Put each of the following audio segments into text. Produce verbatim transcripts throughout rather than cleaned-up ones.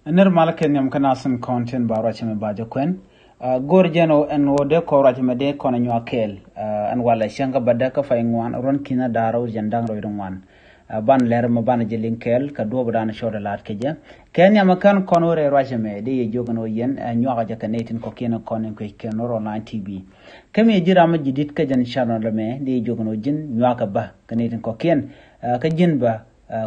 Nir mal kɛ nhiam kä nasin kɔn tin ba ruac mɛ ba jɛ kuɛn. Go̱r jɛn ɔ ɛn ɣöö dee kɔn ruac mɛ dee kɔn nyuak kɛɛl. Ɛn walɛ cäŋ kä bädä kä pay ŋuan ruɔ̱n ki̱n a da̱r ɔ jɛn da̱ŋ rɔy ri ŋuan. Ban lɛr mɛ ban jɛ liŋ kɛɛl kä duɔp dan cɔɔd laat kɛ jɛ. Kɛ nhiam kän kɔn wä rɛy ruac mɛ dee yɛ jiök ɛn ɣöö yɛn nyuak jɛ kɛ nɛy tin kɔkiɛn kɔn in kuec kɛ Nuer Online T V. Kä mi ji̱ ram mɛ ji̱ dit kä jɛn channel mɛ dee yɛ jiök ɛn ɣöö ji̱n nyuak kɛ bä kɛ nɛy tin kɔkiɛn. Kä ji̱n bä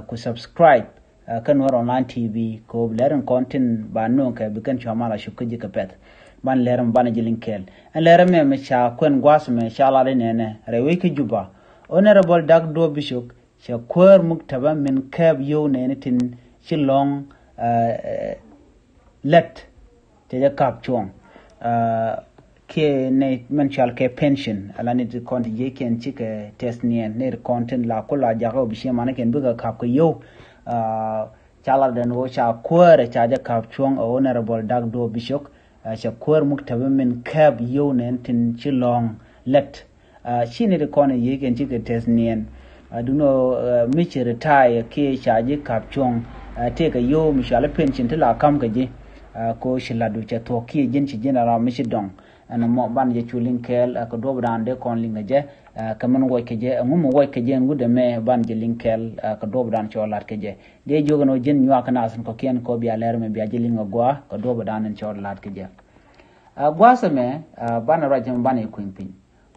ku subscribe kä Nuer Online T V kɛ ɣöö bi lɛr in kɔn tin ba nööŋ kɛ bi kɛn cua mal a cop kä ji̱ kɛ pɛth. Ban lɛr mɛ ban ji̱ liŋ kɛɛl. Ɛn lɛr mɛ mɛ ca kuɛn gua̱a̱th mɛ ca lat in nɛnɛ rɛy wec kä Juba. Honorable Dak Duɔp Bicok cɛ kuäär muk tɛpä min kɛɛp yio̱w nɛɛni tin ci lɔ̱ŋ lät. Cɛ jɛ ka̱p cuɔ̱ŋ. Kiɛ nɛy mɛn cɔal kɛ pension ala ni ti kɔn ti jiɛc kiɛn cikɛ tɛth niɛn ni ti kɔn tin la kula jakä ɔ bi ciɛ mani kɛn bikɛ ka̱p kɛ yio̱w. Ca lat den ɣöö ca kuäärɛ ca jɛ ka̱p cuɔ̱ŋ ɛ Honorable Dak Duɔp Bicok. Cɛ kuäär muk tɛpä min kɛɛp yio̱w nɛɛni tin ci lɔ̱ŋ lät. Ci nɛy ti kɔn yiëë kɛn cikɛ tɛth niɛn. Duno mi ci retire kiɛ ca ji̱ ka̱p cuɔ̱ŋ. Tëëkɛ yio̱w mi cɔal i̱ pension ti la ka̱m kɛ ji̱. Ko ci latdu cɛ thuɔ̱k kiɛ ji̱n ci ji̱n a ram mi ci dɔŋ. Ɛn mɔ ban jɛ cu liŋ kɛɛl kɛ duɔpdan dee kɔn liŋ kɛ jɛ. Kɛ min wuɔc kɛ jɛ ɛŋu mi wuɔc kɛ jɛ ɛn wut ɛmɛ ban jɛ liŋ kɛɛl kɛ duɔpdan cɔ lat kɛ jɛ. Dee jiök ɛn ɣöö ji̱n nyuak kɛ nath in kɔkiɛn kɔ bia lɛr mɛ bia jɛ liŋ kɛ gua̱a̱ kɛ duɔpdan in cɔ lat kɛ jɛ. Gua̱a̱th ɛmɛ banɛ ruac ɛmɛ banɛ kui̱ny piny.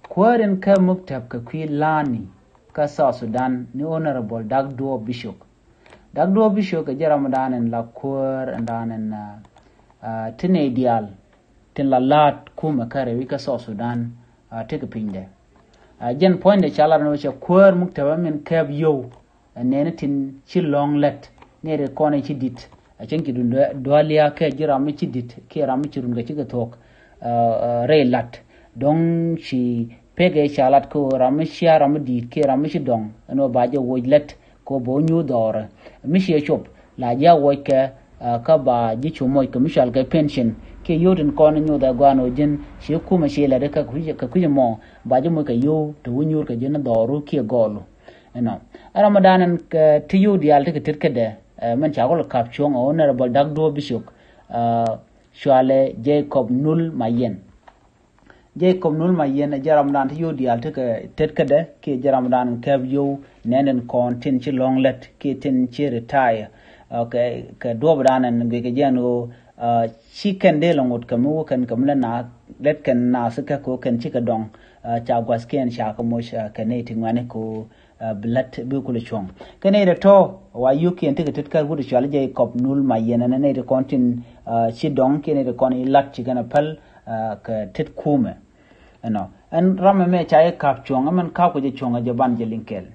Kuäär in kä muk tɛp kɛ kui̱ la̱a̱ni kä South Sudan ni Honorable Dak Duɔp Bicok. Dak Duɔp Bicok kɛ jɛ ramdan in la kuäär in dan in ti nɛy diaal tin la la̱a̱t kumɛ kä rɛwi kä South Sudan. Ti kɛ pinydɛ. Jɛn puɔ̱nydɛ ca lar ni wä cɛ kuäär muk tɛpä min kɛɛp yio̱w. Nɛɛni tin ci lɔ̱ŋ lät ni ri kɔn ci dit. A cäŋ ci dun dualia kɛ ji̱ ram mi ci dit kiɛ ram mi ci run kɛ cikɛ thuɔ̱k. Rɛy lat dɔ̱ŋ ci pekɛ ca lat kɛ ɣöö ram mi cia ram mi di̱i̱t kiɛ ram mi ci dɔ̱ŋ ɛn ɣöö ba jɛ woc lät kɛ ɣöö bɛ wä nyuuth dhɔrɛ mi ciɛ cop la ji̱ a woc kɛ. Kä ba ji̱ cu moc kɛ mi cɔal kɛ pension kiɛ yio̱w tin kɔn nyuuth ɛ gua̱a̱n ɣöö ji̱n ci kumɛ ci lät kɛ kui̱c mɔ ba ji̱ moc kɛ yio̱w te wä nyuur kɛ ji̱n dhɔru kiɛ gɔɔlu. Ɛnɔ ɛ ramdan ɛn ti yio̱w diaal ti kɛ tet kädɛ. Mɛn ca kɔl kap cuɔ̱ŋ ɛ Honorable Dak Duɔp Bicok. Cualɛ Jacob Nul Mayen. Jacob Nul Mayen ɛ jɛ ramdan ti yio̱w diaal ti kɛ tet kädɛ kiɛ jɛ ramdan kɛp yio̱w nɛn ɛn kɔn tin ci lɔ̱ŋ lät kiɛ tin ci retire. Kɛ duɔpdan ɛn guikɛ jɛ ɛn ɣöö ci kɛn dee lɛ ŋot kɛ mi wä kɛn kɛ mi lɛ na lät kɛn naath kɛ kɛ ɣöö kɛn cikɛ dɔŋ. Ca gua̱thkiɛn ca kɛ moc kɛ nɛy ti ŋuɛ̈ni kɛ ɣöö bi lät bi kulɛ cuɔ̱ŋ. Kɛ nɛy ti tɔ̱ wa yio̱kiɛn ti kɛ tet kä wut cual Jacob Nul Mayen ɛn nɛy ti kɔn tin ci dɔŋ kiɛ nɛy ti kɔn ilat ci kɛn a päl kɛ tet kumɛ. Ɛnɔ ɛn ram ɛmɛ ca jɛ ka̱p cuɔ̱ŋ ɛmɛn ka̱p kɛ jɛ cuɔ̱ŋ ɛ jɛ ban jɛ liŋ kɛɛl.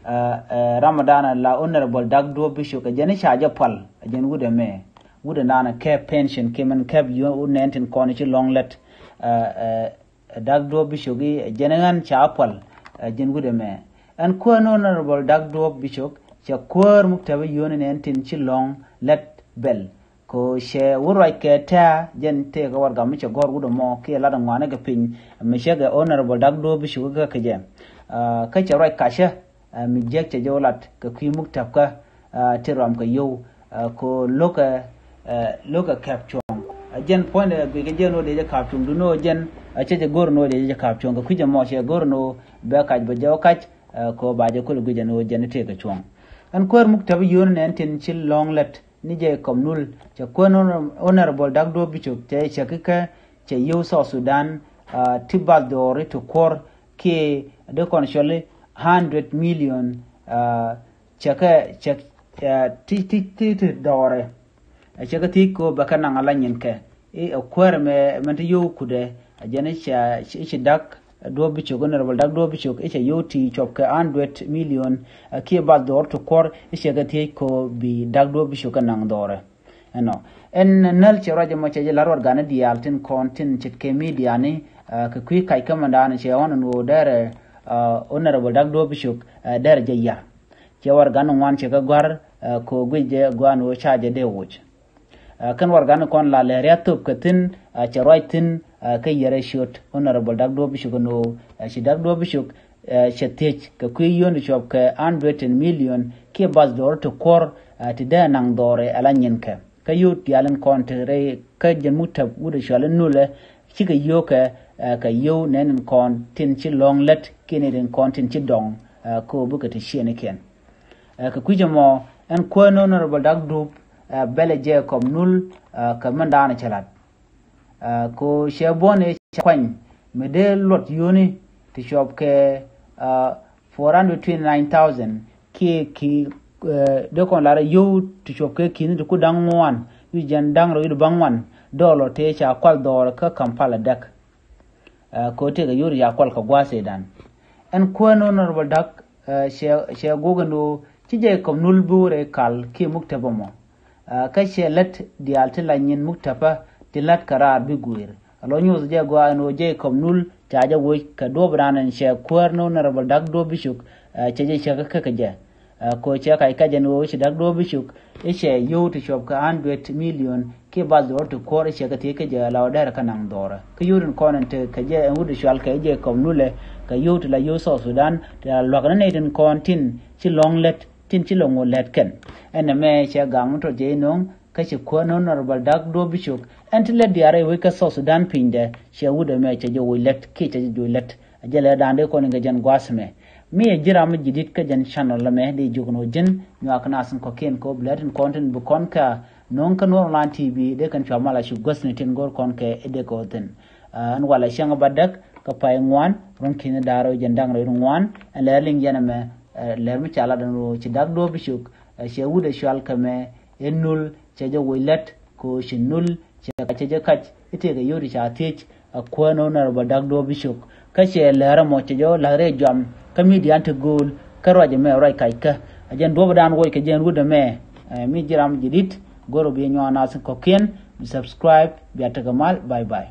Ram ɛdan la Honorable Dak Duɔp Bicok ɛ jɛn i̱ ca jɛ pal ɛ jɛn wut ɛmɛ wut ɛdan kɛp pension kiɛ mɛn kɛp yio̱w nɛn tin kɔn ci lɔ̱ŋ lät. Dak Duɔp Bicok i̱ jɛn ɣän ca pual. Ji̱n wut ɛmɛ ɛn kuäär ni Honorable Dak Duɔp Bicok cɛ kuäär muk tɛpä yio̱w ni nɛn tin ci lɔ̱ŋ lät bɛl. Ko cɛ wut ruac kɛ tɛ̈ jɛn tëëkɛ warɛgak mi cɛ gɔ̱r wut ɛmɔ kiɛ lat ɛŋuani kɛ piny mi cɛ kɛ Honorable Dak Duɔp Bicok kä kɛ jɛ. Kä cɛ ruac kacä mi jiäk cɛ jɛ wä lat kɛ kui̱ muk tɛpkä ti ruam kɛ yio̱w. Ko lo̱kɛ lo̱kɛ kɛp cuɔ̱ŋ. Jɛn puɔ̱nydɛ guikɛ jɛn wä dee jɛ ka̱p cuɔ̱ŋ duni wä jɛn cɛ jɛ go̱r ni wä dee jɛ ka̱p cuɔ̱ŋ kɛ kui̱ jɛ mɔ cɛ go̱r ni wä bɛ kac bɛ jɛ wä kac. Ko ba jɛ kul guic jɛn wä jɛn tëëkɛ cuɔ̱ŋ. Ɛn kuäär muk tɛpä yio̱w ni nɛn tin ci lɔ̱ŋ lät ni Jacob Nul cɛ kuäär ni Honorable Dak Duɔp Bicok cɛ cɛ kikä cɛ yio̱w South Sudan ti bath dɔɔri ti kuɔr kiɛ dee kɔn cɔli hundred million. Cɛ kɛ cɛ ti ti ti ti dɔɔrɛ. Ɛ cɛ kɛ thiec ko bɛ kɛ naŋ ala nyin kɛ i̱ ɛ kuäär mɛ mɛn ti yio̱w kudɛ. Ɛ jɛn i̱ ci Dak Duɔp Bicok, Honorable Dak Duɔp Bicok i̱ cɛ yio̱w ti cuɔp kɛ hundred million. Ɛ kiɛ bath dɔɔr ti kuɔr i̱ cɛ kɛ thiec ko bi Dak Duɔp Bicok kɛ naŋ dɔɔrɛ. Ɛnɔ ɛn näl cɛ ruac ɛmɔ cɛ jɛ la̱r warɛgakni diaal tin kɔn tin ce̱tkɛ midiani. Kɛ kui̱ kac kä mɛndan cɛ ɣɔn ɛn ɣöö derɛ Honorable Dak Duɔp Bicok derɛ jɛ yar. Cɛ warɛgakni ŋuan cɛ kɛ gua̱r. Kɛ ɣöö guic jɛ gua̱a̱n ɣöö ca jɛ dee woc. Kɛn warɛgakni kɔn la lɛ riath thöp kɛ thi̱n cɛ ruac thi̱n. Kä yɛrɛ ciöt Honorable Dak Duɔp Bicok ɛn ɣöö ci Dak Duɔp Bicok cɛ thiec kɛ kui̱ yio̱w ni cuɔp kɛ hundred million kiɛ bath dɔɔr ti kuɔr ti dee naŋ dhɔɔri ala nyinkɛ. kä yio̱w diaal in kɔn te rɛy kä jɛn muktäp wut ɛ cɔal in nulɛ, cikɛ yio̱wkɛ kɛ yio̱w nɛn in kɔn tin ci lɔ̱ŋ lät kiɛ nɛy in kɔn tin ci dɔŋ, kä ɣöö bikɛ te ciëŋnikiɛn. Kɛ kui̱c ɛmɔ, ɛn kuäär ni Honorable Dak Duɔ̱p, bɛlɛ Jacob Nul kɛ mɛn daanɔ cɛ la̱t. Kɛ ɣöö cɛ buɔ̱n ëë cɛ kuany mi dee luɔt yio̱wni ti cuɔp kɛ four hundred twenty nine thousand kiɛ ki̱ dee kɔn lar yio̱w ti cuɔp kɛ ki̱ni ti ku da̱ŋ ŋuan wi̱c jɛn da̱ŋ rɛw wi̱c ba̱ŋ ŋuan dɔɔlɔ tëë ca kual dhɔɔr kä Kampala däk. Kɛ ɣöö tëëkɛ yio̱w ti ca kual kɛ gua̱a̱th ëëdan. Ɛn kuäär ni Honorable Dak cɛ guɔk ɛn ɣöö ci Jacob Nul bi wä rɛy kal kiɛ muktäp ɛmɔ. Kä cɛ lät diaal ti la nyin muktäpä ti la̱t kɛ raar bi guëër. A lɔ nyuuth jɛ gɔaa ɛn ɣöö Jacob Nul ca jɛ woc kɛ duɔ̱ɔ̱p raan ɛn cɛ kuäär ni Honorable Dak Duɔ̱p Bicuk, cɛ jɛ cäk kä kɛ jɛ. Kɛ ɣöö cɛ kac kɛ jɛ ɛn ɣöö ci Dak Duɔ̱p Bicuk i̱ cɛ yio̱w ti cuɔp kɛ hundred million kiɛ bath dhɔr ti kuɔr i̱ cɛ kɛ thiec kä jɛ la wä dɛr kä naŋ dhɔrä. Kä yio̱w tin kɔn ɛn te kɛ jɛ ɛn wut i̱ cual kɛ Jacob Nulɛ kɛ yio̱w ti la yio̱w South Sudan ti la luak ni nɛy tin kɔn tin ci lɔ̱ŋ lät tin ci lɔ̱ŋ wä lät kɛn. Ɛn ɛmɛ cɛ gaŋ mi tɔt jɛ inɔŋ kä ci kuäär ni Honorable Dak Duɔ̱p Bicuk ɛn ti lät diaal rɛy wec kä South Sudan pinydɛ cɛ wut ɛmɛ cɛ jɛ woc lät kiɛ cɛ jɛ joc lät. A jɛ lɛ da̱a̱n dee kɔn in kɛ jɛn gua̱a̱th ɛmɛ. Mi ɛ ji̱ ram mi ji̱ di̱t kä jɛn channel ɛmɛ dee jiök ni wä ji̱n nyuak nath in kɔ̱kiɛn kɛ ɣöö bi lät in kɔn tin bi kɔn kɛ no̱o̱ŋ kä Nuɔr Online T V dee kɛn cua mal a cu guäthni tin go̱r kɔn kɛ i̱ dee kɛ wä thi̱n. Ɛn walɛ cäŋ ɛ ba däk kä pay ŋuan ruɔ̱n ki̱ni da̱ŋ rɛw jɛn da̱ŋ rɛw ŋuan ɛn lɛ riŋ yɛn ɛmɛ. Lɛr mi ca lat ɛn ɣöö ci Dak Duɔ̱p Bicuk cɛ wut ɛ cual kɛ mɛ ɛ Nul cɛ jɛ woc lät kɛ ɣöö ci Nul cɛ kac cɛ jɛ kac i̱ tëëkɛ yio̱w ti ca thiec. A kuäär ni Honorable Dak Duɔ̱p Bicuk kä cɛ lɛr ɛmɔ cɛ jɛ wä la̱th rɛy juam kä midian ti gööl kä ruac ɛmɛ ruac kac kä. A jɛn duɔ̱ɔ̱p dan woc kɛ jɛn wut ɛmɛ. Mi ji̱ ram ji̱ di̱t go̱r ɔ bi nyuak nath in kɔ̱kiɛn bi subscribe bia tekɛ mal. Bye bye.